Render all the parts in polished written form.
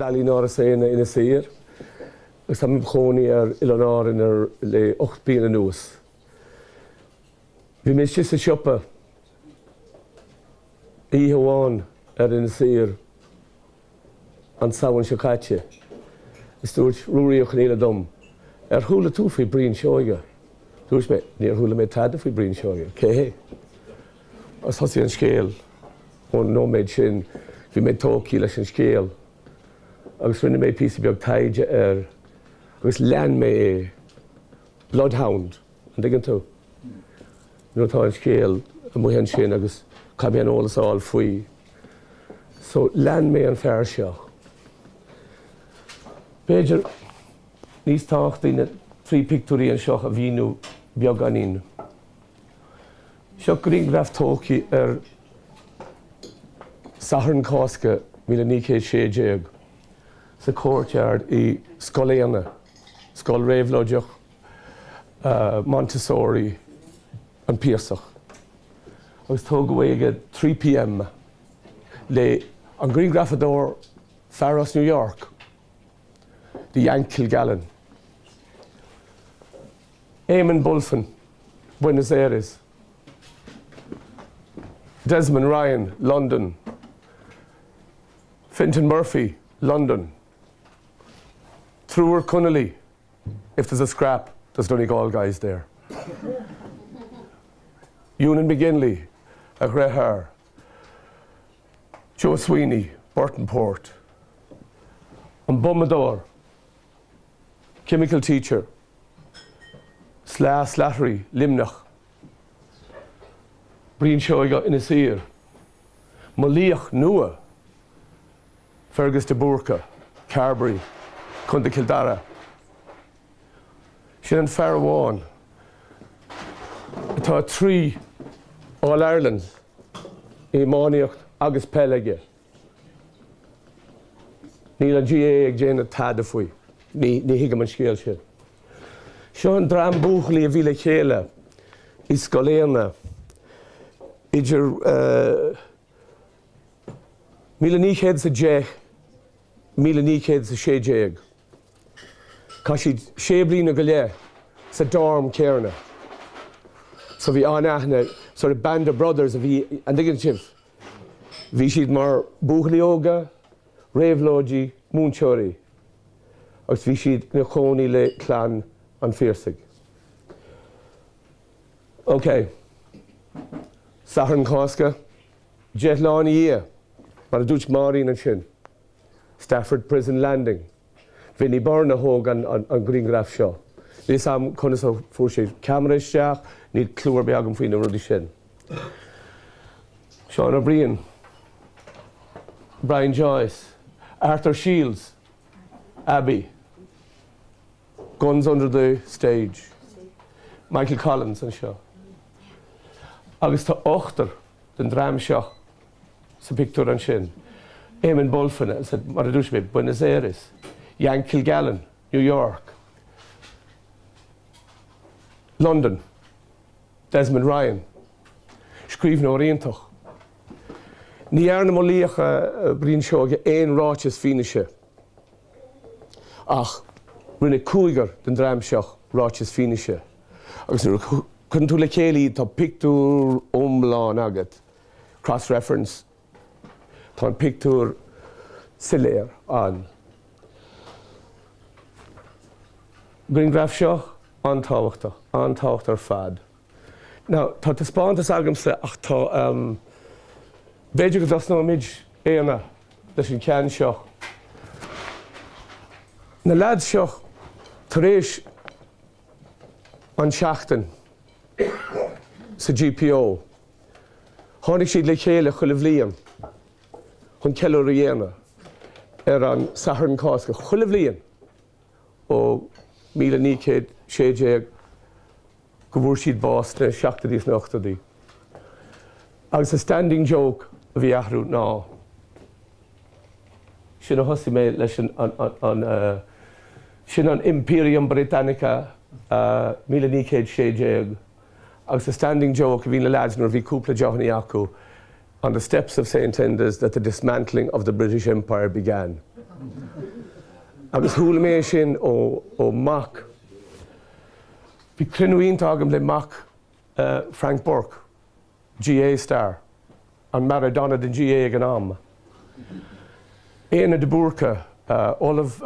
d'Ealaín Áras Éanna, Inis Oírr, agus táim im chónaí ar Oileáin Árann ar le 8 bliana anuas. Bhí mé istigh sa siopa oíche amháin ar Inis Oírr an Samhain seo caite is dúirt Ruairí Ó Conghaile dom, 'Ar chuala tú faoi Brian Seoige? Dúirt mé, 'Níor chuala mé tada faoi Brian Seoige. Cé hé? Agus thosaigh an scéal ón nóiméad sin. Bhí mé tógtha leis an scéal agus rinne mé píosa beag taighde air agus lean mé é. Bloodhound, an dtuigeann tú? Nuair atá an scéal amuigh ansin agus caithfidh mé an eolas a fháil faoi. So lean mé an fear seo. B'fhéidir níos tábhachtaí na trí pictiúirí anseo a mhíniú beagáinín. Seo grianghraf tógtha ar Satharn Cásca 1916 sa courtyard i Scoil Éanna, scoil réabhlóideach Montessori an Piarsach agus tógadh é ag 3 pm le an grianghrafadóir fear as New York, The Yank Kilgallen. Éamonn Bulfin, Buenos Aires. Desmond Ryan, London. Fintan Murphy, London. Triúr Connolly, if there's a scrap, there's Donegal guys there. Eunan McGinley, a dheartháir. Joe Sweeney, Burtonport. An bumadóir, chemical teacher, Sla Slattery, Luimneach. Brian Seoige, Inis Oírr. Mo laoch nua, Fergus de Búrca, Carbery, Contae Chill Dara. Sin an fear amháin atá 3 All Ireland i iománaíocht agus peil aige. Níl an GAA ag déanamh tada faoi. Ní thuigim an scéal sin. Seo an dream buachaillí a bhí le chéile i Scoil Éanna idir 1910, 1916. Chaith siad sé bliana go leith sa dorm céanna. So bhí an-aithne, sort of band of brothers a bhí, an dtuigeann sibh? Bhí siad mar buachaillí óga, réabhlóidí, múinteoirí agus bhí siad ina chónaí le clann an Phiarsaigh. Ok. Satharn Cásca, 10 lá ina dhiaidh, mar a dúirt Máirín ansin, Stafford Prison Landing. Vinnie Byrne a thóg an grianghraf seo. Níl fhios a'm conas a fuair sé ceamara isteach, níl clue ar bith agam faoi na rudaí sin. Seán Ó Briain, Brian Joyce, Arthur Shields, Abbey, Guns Under the Stage, Michael Collins anseo. Agus tá ochtar den dream seo sa pictiúr ansin, Éamonn Bulfin, mar a dúirt mé, Buenos Aires, Yank Kilgallen, New York, London, Desmond Ryan, scríbhneoir iontach. Ní dhearna mo laoch Brian Seoige aon ráiteas fianaise ach rinne cúigear den dream seo ráiteas fianaise agus nuair a chuireann tú le chéile iad tá pictiúr iomlán agat. Cross reference, Tá an pictiúr soiléir ann. Grianghraf seo an-tábhachtach, an-tábhachtach ar fad. Now, tá taispeántas agamsa ach tá, b'fhéidir go dtosnóimid, Éanna, leis an ceann seo. Na leaids seo tar éis an seachtain sa GPO, Tháinig siad le chéile chuile bhliain chun ceiliúradh a dhéanamh ar an Satharn Cásca, chuile bhliain ó 1916 go bhfuair siad bás sna seachtóidí is na hochtóidí. Agus an standing joke a bhí eatarthu ná, sin a thosaigh mé leis an, an, sin an Imperium Britannica 1916, Agus the standing joke a bhí na leaids nuair a bhí cúpla deochannaí acu, on the steps of St Enda's that the dismantling of the British Empire began. Agus chuala mé é sin ó ó mac. Bhí cruinniú iontach agam le mac Frank Burke, GAA star, an Maradona den GAA ag an am. Éanna de Búrca, Ollamh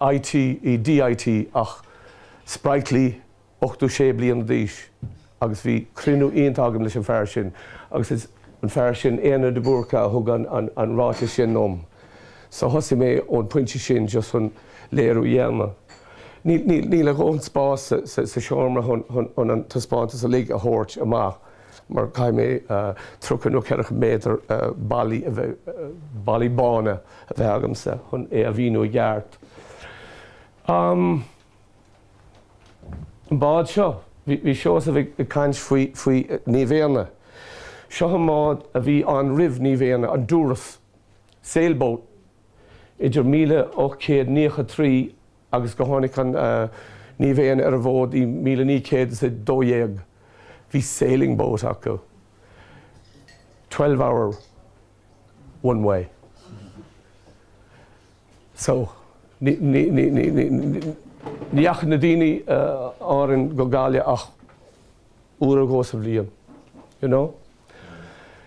IT i DIT ach sprightly 86 bliana d'aois agus bhí cruinniú iontach agam leis an fear sin agus is an fear sin, Éanna de Búrca, a thug an ráiteas sin dom. So thosaigh mé ón pointe sin just chun léiriú a dhéanamh. Níl a dhóthain spás sa seomra chun an taispeántas uilig a thabhairt amach mar caithfidh mé 30 nó 40 méadar ballaí a bheith, ballaí bána a bheith agamsa chun é a mhíniú i gceart. An bád seo, bhí Seosamh ag caint faoi, faoi Naomh Éanna. Seo an bád a bhí ann roimh Naomh Éanna, an Dúras, sailboat, idir 1893 agus go tháinig an Naomh Éanna ar an bhfód i 1912. Bhí sailing boat acu. 12 hour one way. So, ní dheachaigh na daoine Árainn go Gaillimh ach uair nó dhó sa bhliain, you know.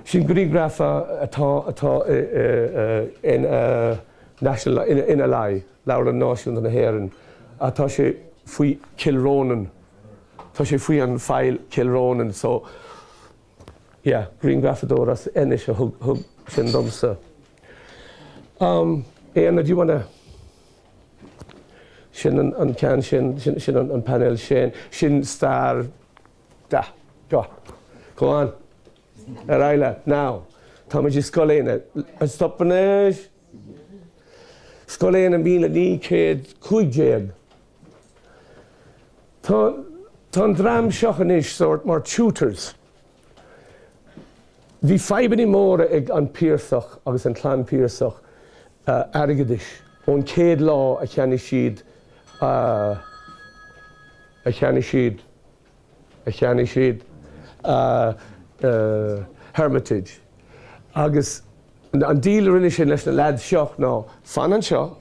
Sin grianghraf atá atá in National, in NLI, Leabharlann Náisiúnta na hÉireann, tá sé faoi Cill Rónáin, tá sé faoi an file Cill Rónáin, so Yeah, grianghrafadóir as Inis a thug sin domsa. Um, Éanna, do you wanna... Sin an ceann sin, sin an painéal sin, sin stair, da, go, go on, ar aghaidh leat, now, táimid i Scoil Éanna, stop anois! Scoil Éanna 1915. Tá tá an dream seo anois sórt mar tutors. Bhí fadhbanna móra ag an Piarsach agus an clann Piarsach airgeadais ón chéad lá a cheannaigh siad a cheannaigh siad a cheannaigh siad Hermitage agus an deal a rinne siad leis na lads seo ná fan anseo,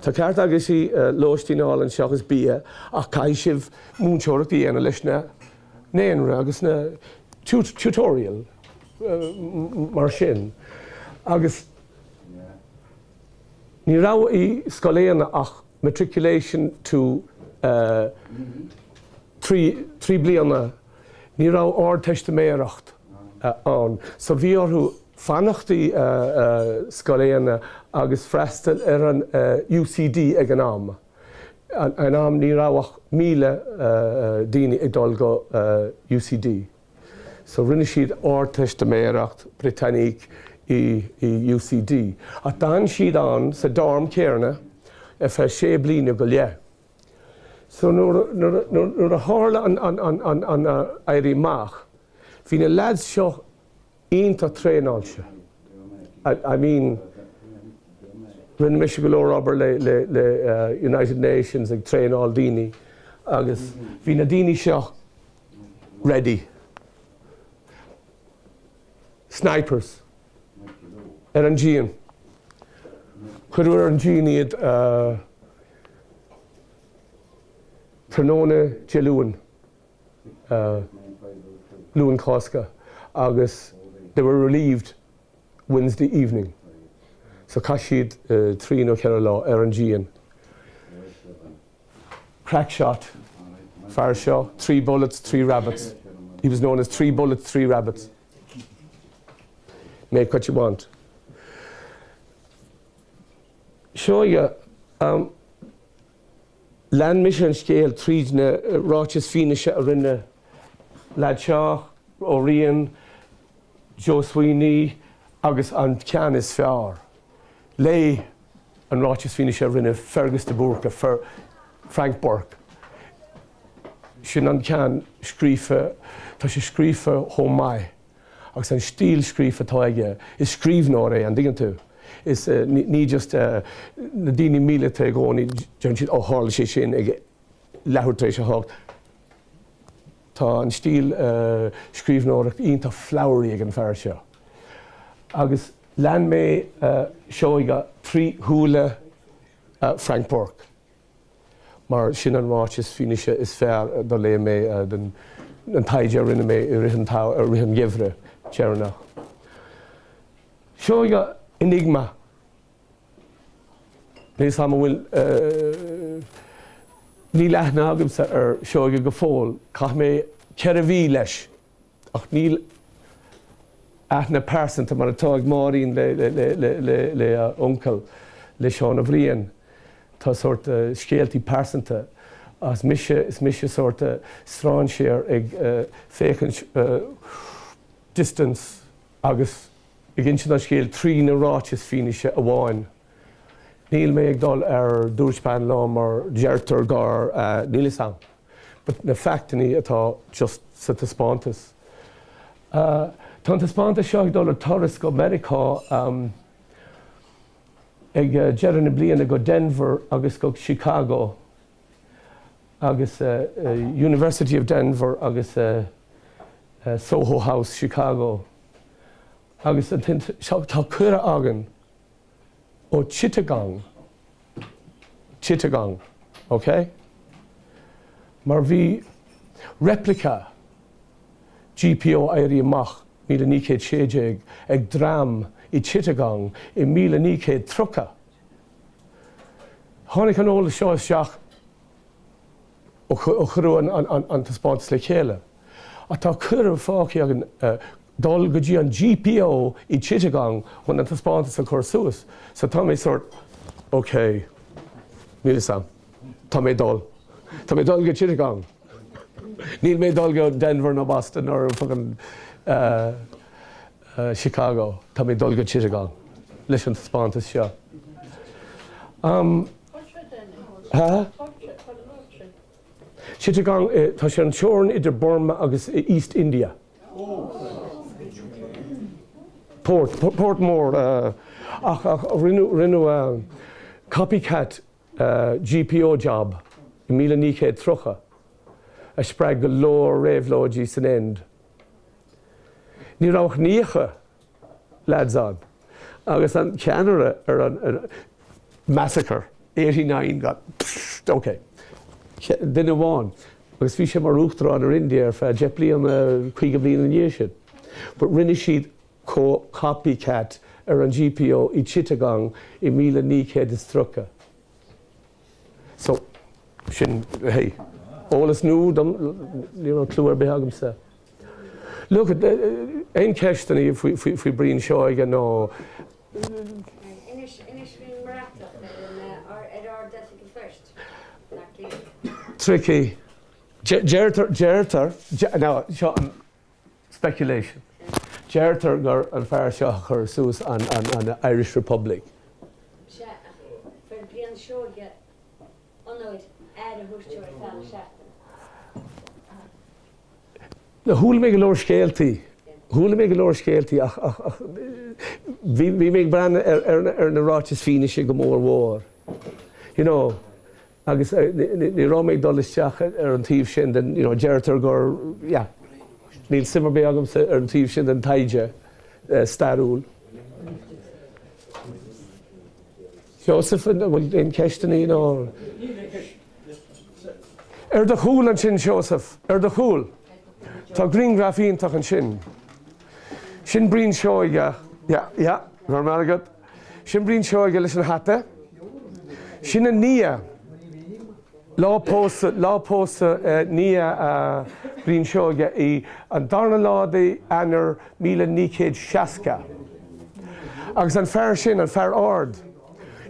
tá ceart agaibhse lóistín a fháil anseo agus bia ach caithfidh sibh múinteoireacht a dhéanamh leis na naíonra agus na tutorial mar sin agus ní raibh i Scoil Éanna ach matriculation to 3 bliana, ní raibh Ardteistiméireacht ann so bhí orthu fanacht i Scoil Éanna agus freastal ar an UCD ag an am. An am ní raibh ach 1,000 daoine ag dul go UCD. So rinne siad Ardteistiméireacht Britannique i UCD. Ach d'fhan siad ann sa dorm céanna ar feadh sé bliana go leith. So nuair a tharla an Éirí Amach, bhí na lads seo iontach traenáilte. I mean, rinne mise go leor obair le le United Nations ag traenáil daoine agus bhí na daoine seo ready. Snipers ar an díon. Cuireadh ar an díon iad tráthnóna Dé Luain, Luan Cásca, agus they were relieved Wednesday evening. So chaith siad trí nó ceithre lá ar an díon. Crack shot, fear seo, 3 bullets, 3 rabbits. He was known as 3 bullets, 3 rabbits. Make what you want. Seoighe, lean mise an scéal tríd na ráitis fianaise a rinne leaid seo, Ó Riain, Joe Sweeney agus an ceann is fearr, léigh an ráiteas fianaise a rinne Fergus de Búrca, Frank Burke. Sin an ceann scríofa, tá sé scríofa chomh maith agus an stíl scríofa atá aige, is scríbhneoir é, an dtuigeann tú? Is ní just na daoine míleata i gcónaí, deireann siad, ó tharla sé sin ag leathuair tar éis a hocht. Tá an stíl scríbhneoireacht iontach flowery ag an fear seo. Agus lean mé Seoighe trí shúile. Frank Burke mar sin an ráiteas fianaise is fearr do léigh mé den an taighde a rinne mé i rith an rith an gheimhridh deireanach. Seoige enigma. Níl 's a'm an bhfuil níl aithne agamsa ar Seoige go fóill. Chaith mé 4 mhí leis ach níl aithne pearsanta mar atá ag Máirín le a uncail, le Seán Ó Briain. Tá sórt scéaltaí pearsanta is mise, is mise sórt strainséir ag féachaint distance agus ag insint an scéil trí na ráitis fianaise amháin. Níl mé ag dul ar dúirt bean liom mar deirtear gur, níl 'fhios a'm. But na factannaí atá just sa taispeántas. Tá an taispeántas seo ag dul ar turas go Meiriceá ag deireadh na bliana go Denver agus go Chicago agus University of Denver agus Soho House Chicago agus tá cuireadh againn ó Chittagong, Chittagong, ok? Mar bhí replica GPO Éirí Amach 1916 ag dream i Chittagong i 1930. Tháinig an eolas seo isteach ó cuireadh an taispeántas le chéile. Ach tá cuireadh faighte againn dul go dtí an GPO i Chittagong chun an taispeántas a chur suas. So tá mé sórt, ok, níl 'fhios a'm. Tá mé dul. Tá mé dul go Chittagong. Níl mé dul go Denver nó Boston or fucking Chicago. Tá mé dul go Chittagong leis an taispeántas seo. Um, ha? Chittagong, tá sé an teorainn idir Burma agus East India. Port, port mór, ach rinneadh, rinneadh copycat GPO job i 1930 a spreag go leor réabhlóidí san Ind. Ní raibh ach 90 lads ann agus an ceannaire ar an massacre, 89 gone, ok, duine amháin agus bhí sé mar uachtarán ar India ar feadh 10 bliana, 50 bliain ina dhiaidh sin. But rinne siad copycat ar an GPO i Chittagong i 1930. So, sin, hey, eolas nua dom, ní raibh clue ar bith agamsa. Look, aon cheisteanna faoi, faoi, faoi Brian Seoige nó... Inis, inis faoin mbratach ar an, ar Ard-Oifig an Phoist, nach cén. Tricky. Deirtear, deirtear, now, seo an speculation. Deirtear gur an fear seo a chuir suas an, an, an Irish Republic. Sea, ach fuair Brian Seoige onóir aire a thabhairt dó ar feadh na seachtaine. Chuala mé go leor scéaltaí, chuala mé go leor scéaltaí ach, ach, ach bhí, bhí mé ag breathnú ar, ar, ar na ráitis fianaise go mór mhór. You know, agus ní raibh mé ag dul isteach ar an taobh sin den, you know, deirtear gur, yeah, níl suim ar bith agamsa ar an taobh sin den taighde stairiúil. Seosamh, an bhfuil aon cheisteanna nó? Níl aon cheist. Ar do chúl ansin, Seosamh, ar do chúl. Tá grianghraf iontach ansin. Sin Brian Seoige. Yeah, yeah, go raibh maith agat. Sin Brian Seoige leis an hata. Sin a nia. Lá pósta, lá pósta nia Brian Seoige í an darna lá de Eanáir 1960. Agus an fear sin, an fear ard,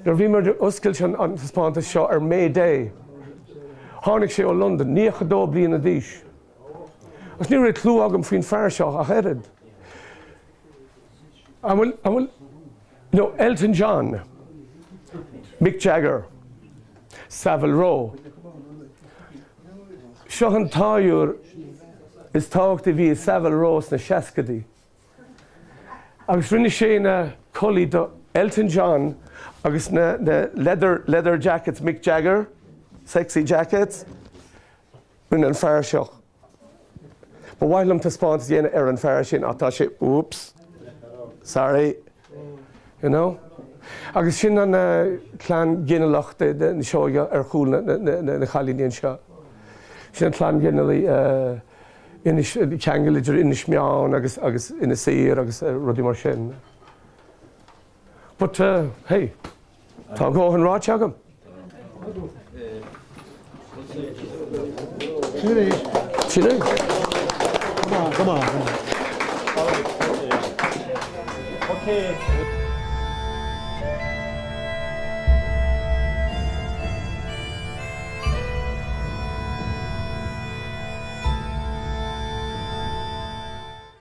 Nuair a bhí muid ag oscailt an taispeántas seo ar May Day, tháinig sé ó Londain, 92 bliana d'aois. Agus ní raibh clue agam faoin fear seo ach oiread. An bhfuil, an bhfuil, no, Elton John, Mick Jagger, Savile Row. Seo an táilliúir is tábhachtaí a bhí i Savile Row sna seascaidí. Agus rinne sé na culaith do Elton John agus na na leather leather jackets Mick Jagger, sexy jackets, rinne an fear seo. Ba mhaith liom taispeántas a dhéanamh ar an fear sin ach tá sé, oops, sorry, you know. Agus sin an clann ghinealach de na Seoighe ar chúl na chailíní anseo. Sin an clann ghinealaigh Inis, ceangal idir Inis Meáin agus agus Inis Oírr agus rudaí mar sin. But hey, tá a dhóthain ráite agam. Sin é. Sin é. Come on, come on, come on. Okay.